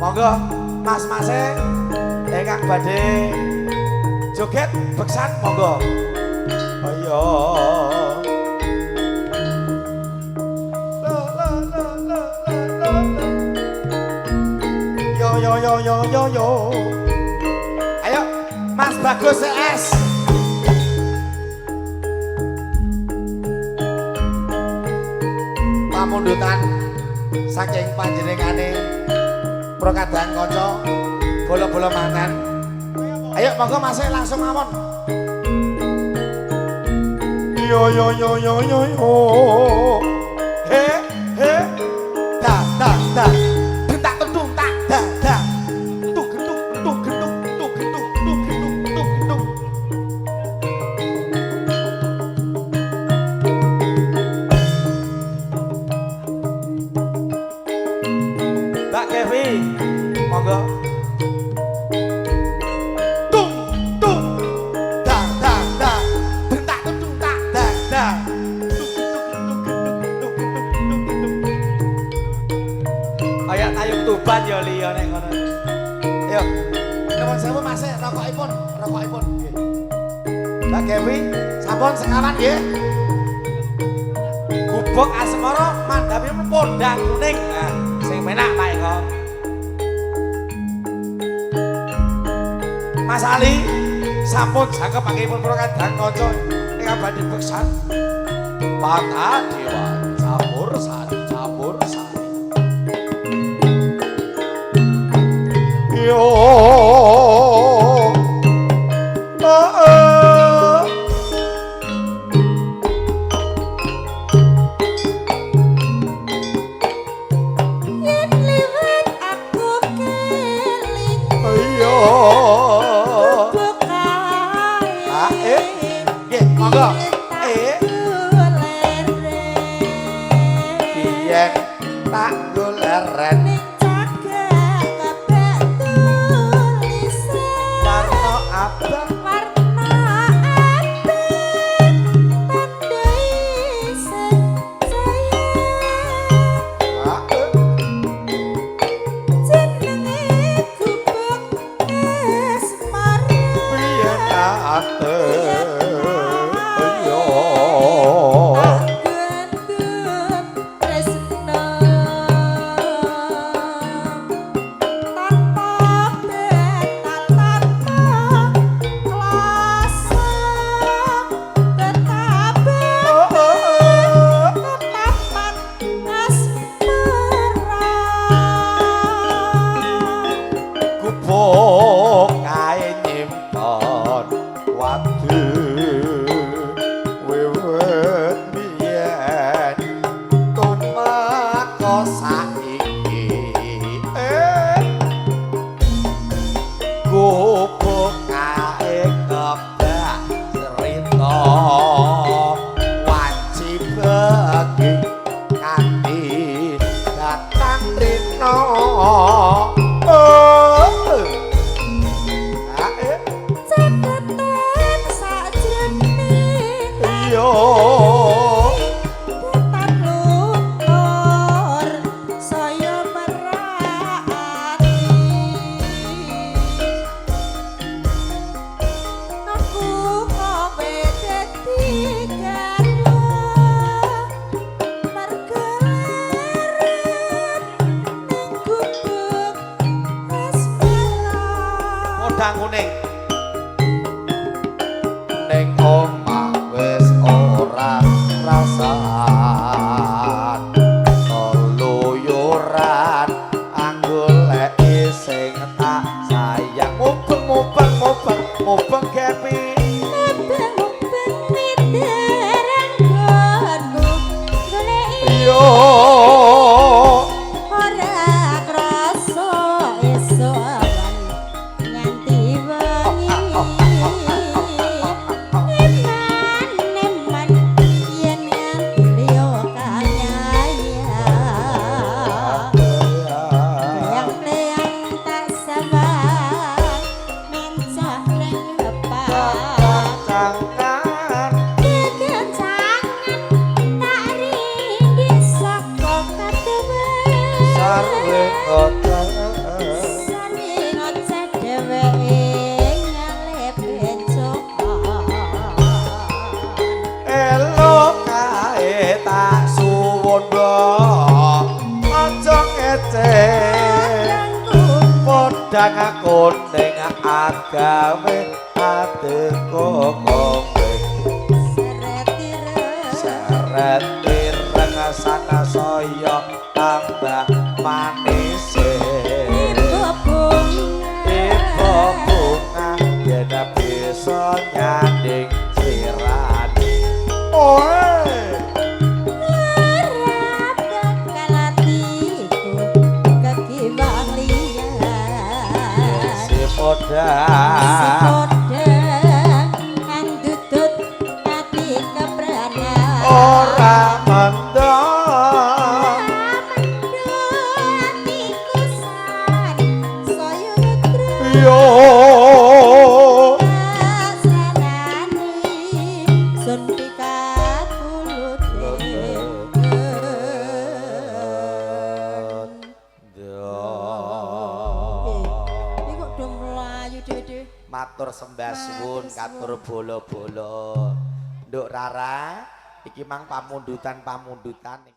Monggo mas-mase ingkang badhe joget beksan monggo. Ayo. La la la la la la. Yo yo yo yo yo yo. Ayo Mas Bagus CS. Pamundutan saking panjenengane Prokadang kanca bola-bola manten. Ayo monggo Mas langsung mawon. Yo yo yo yo yo yo. He he da da da. Bentak tung tak da da. Tuk tuk tuk tuk tuk tuk tuk tuk tuk tuk. Mbak Kevi, monggo. Tung tung da da da. Bentak tung tak da da. Tuk tuk tuk tuk tuk tuk tuk tuk. Kaya tayung Tuban ya liya nek ngono. Ayo. Nuwun sewu Mas, rokokipun, rokokipun nggih. Mbak Kevi, sampun sekawan nggih. Gubuk Asmara mandhapipun podang kuning. Nah, sing penak Pak Eko. Mas Ali sampun jangkep anggenipun para kadang kanca ingkang badhe beksan. Patah dewa campur sari campur sari. Yo. Oh. Yen liwat aku keling Ayo. gubuk kae. Ah, eh. Nggih, monggo. Eh. Biyen tak goleren Ning cagak kebak tulisan warna abang warna abang tandai sayang Ah, eh. jenenge gubuk asmara Biyen tak ayo. Tak gendut tresno tanpa betal tanpa klasa tetap tetapan asmara. Gubuk kae nyimpen wadu wiwit biyen tumeka saiki. Gubuk kae kebak cerita wanci bengi kanthi datang rina. Oh. Ah, eh. Catetan sakjroning Iya. Tetan luntur saya merak ati. Aku kowe dadi garwa mergo leren ning gubuk asmara. Podang kuning. Ning omah wis ora rasan keluyuran anggoleki sing tak sayang. Mubeng mubeng mubeng mubeng Kepi. Mubeng-mubeng miderang nggonku goleki Yo. Ora krasa esuk awan nganti wengi. Podang kuning agawe adeko kowe. Seret ireng. Seret ireng sana saya tambah manis. Ibu bunga. Ibu bunga yen bisa nyanding sirane. Oe. Ora bakal atiku kegiwang liyan. Si podang. Podang andutut ati kepranan. Ora mendong. Atiku san saya ludruk. Yo. Asranani sun pikatulute. Iki kok do mlayu dhewe-dhewe. Matur sembah suwun Matur katur bolo-bolo. Nduk Rara, iki mang pamundutan-pamundutan.